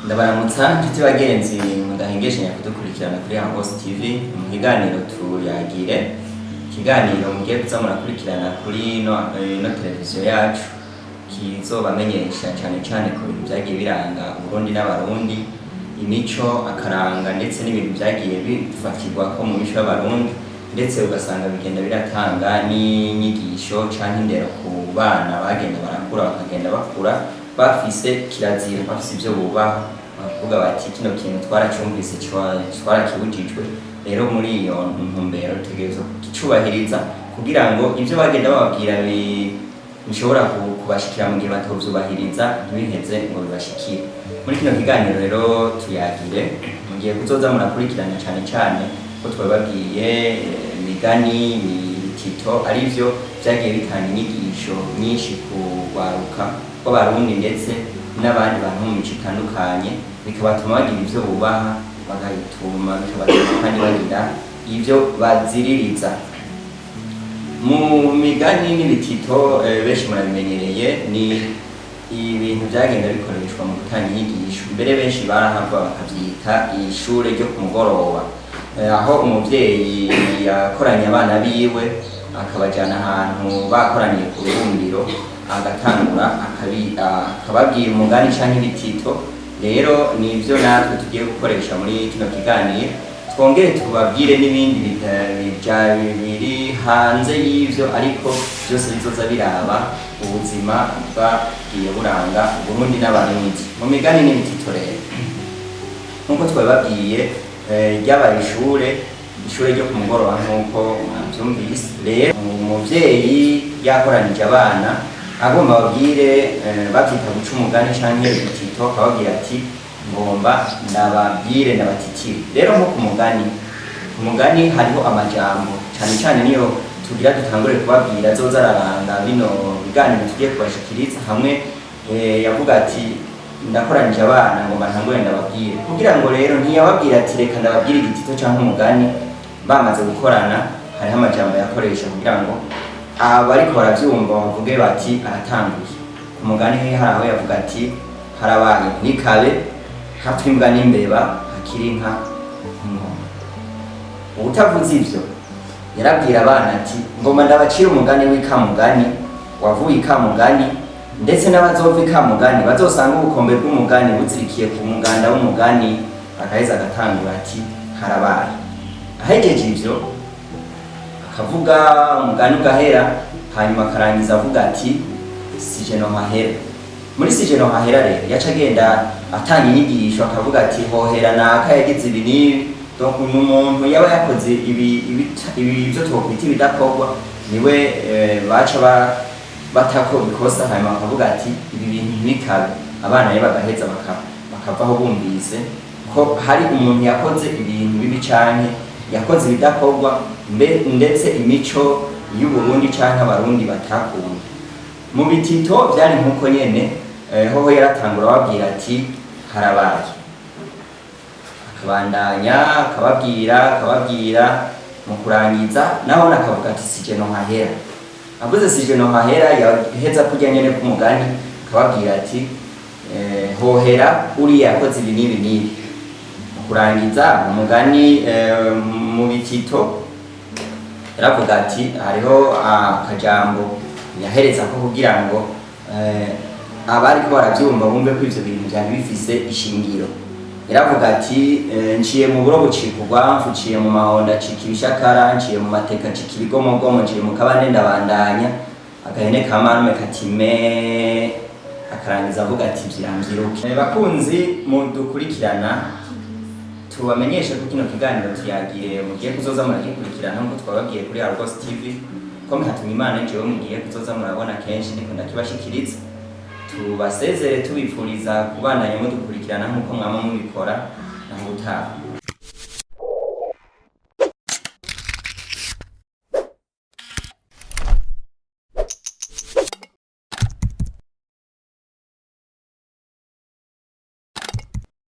Ndabaramutsa nshuti bagenzi mudahengeshanya kudukurikirana kuri Hangos TV mu kiganiro Tuyagire, ikiganiro mugiye kuza murakurikirana kuri no televiziyo yacu, kizobamenyesha cane cane ku bintu vyagiye biranga Uburundi n'Abarundi, imico, akaranga, ndetse n'ibintu vyagiye bifatirwako mu mico y'Abarundi, ndetse ugasanga bigenda biratanga n'inyigisho canke indero ku bana bagenda barakura, bakagenda bakura bafise kirazira, bafise ivyo bubaha, bakavuga bati: "Kino kintu twaracumvise, twarakibujijwe." Rero muri iyo ntumbero dutegerezwa kukicubahiriza kugira ngo ivyo bagenda bababwira bishobora kubashikira mu gihe batovyubahiriza ntibiheze ngo bibashikire. Muri kino kiganiro rero Tuyagire, mugiye kuzoza murakurikirana cane cane ko twababwiye imigani, ibitito, arivyo vyagiye bitanga inyigisho nyinshi ku rwaruka rw'Abarundi ndetse n'abandi bantu mu mico itandukanye, bikabatuma bagira ivyo bubaha, bagatuma bikabatuma kandi bagira ivyo baziririza. Mu migani n'ibitito, benshi murabimenyereye, ni ibintu byagenda bikoreshwa mu gutanga inyigisho. Mbere benshi barahava bakavyita ishure ryo ku mugoroba, aho umuvyeyi yakoranye abana biwe akabajana ahantu bakoraniye ku rubumbiro, agatangura akababwira umugani canke ibitito. Rero nivyo natwe tugiye gukoresha muri kino kiganiro, twongere tubabwire n'ibindi biri hanze y'ivyo, ariko byose bizoza biraba ubuzima bwagiye buranga Uburundi n'Abarundi. Mu migani n'ibitito rero, nk'uko twabibabwiye, ryabaye ishure ryo ku mugoroba nk'uko mwavyumvise. Rero umuvyeyi yakoranije abana agomba babwire, bavyita guca umugani canke ibitito, akababwira ati: "Ngomba ndababwire, ndabatitire." Rero nko ku mugani hariho amajambo cane cane niyo tugira dutangure kubabwira azoza araranga bino biganiro tugiye kubashikiriza hamwe. Yavuga ati: "Ndakoranije abana, ngomba ntangure ndababwire." Kugira ngo rero ntiyababwira ati: "Reka ndababwire igitito canke umugani." Bamaze gukorana, hariho amajambo yakoresha kugira ngo abariko baravyumva bavuge bati: "Aratanguye." Ku mugani he hari aho yavuga ati: "Harabaye ntikabe, hapfa imbwa n'imbeba, hakiri inka n'ingoma." Uwutavuze ivyo yarabwira abana ati: "Ngoma ndabacira umugani w'ikamugani wavuye ikamugani, ndetse n'abazova ikamugani bazosanga ubukombe bw'umugani buzirikiye ku muganda w'umugani." Akaheza agatangura ati: "Harabaye." Ahejeje ivyo akavuga umugani ugahera, hanyuma akarangiza avuga ati: "Sije no hahera." Muri "sije no hahera" rero yaca agenda atanga inyigisho, akavuga ati: "Hohera naka yagize ibi n'ibi." Donc ni umuntu yaba yakoze ibi ibyo twokwita ibidakorwa, niwe baca batako bikosa, hanyuma bakavuga ati: "Ibi bintu ntibikabe." Abana rero bagaheza bakavaho bumvise ko hari umuntu yakoze ibintu bibi canke yakoze ibidakorwa, ndetse imico y'Uburundi canke Abarundi batakunda. Mu bitito vyari nkuko nyene. Hoho yaratangura ababwira ati: "Harabaye", akabandanya akababwira, akababwira, mu kurangiza naho akavuga ati: "Sije no hahera." Avuze "sije no hahera", yaheza kurya nyene k'umugani, akababwira ati: "Hohera uriya yakoze ibi n'ibi n'ibi." Mu kurangiza umugani, mu bitito yaravuga ati, hariho akajambo yahereza ko kugira ngo abariko baravyumva bumve ko ivyo bintu vyari bifise ishingiro. Yaravuga ati: "Nciye mu buro bucika urwamfu, nciye mu mahonda acika ibishakara, nciye mu mateka acika ibigomogomo, nciye mu kabande ndabandanya, agahene ka marume kati me." Akarangiza avuga ati: "Vyiramvyiruke." Bakunzi mudukurikirana, tubamenyeshe ko kino kiganiro Tuyagire mugiye kuzoza muragikurikirana nkuko twababwiye kuri Argos TV, ko mwihatumye Imana jewe mugiye kuzoza murabona kenshi ndiko ndakibashikiriza. Tubasezere tubipfuriza kubandanya mudukurikirana nkuko mwama mubikora. Naho utaha.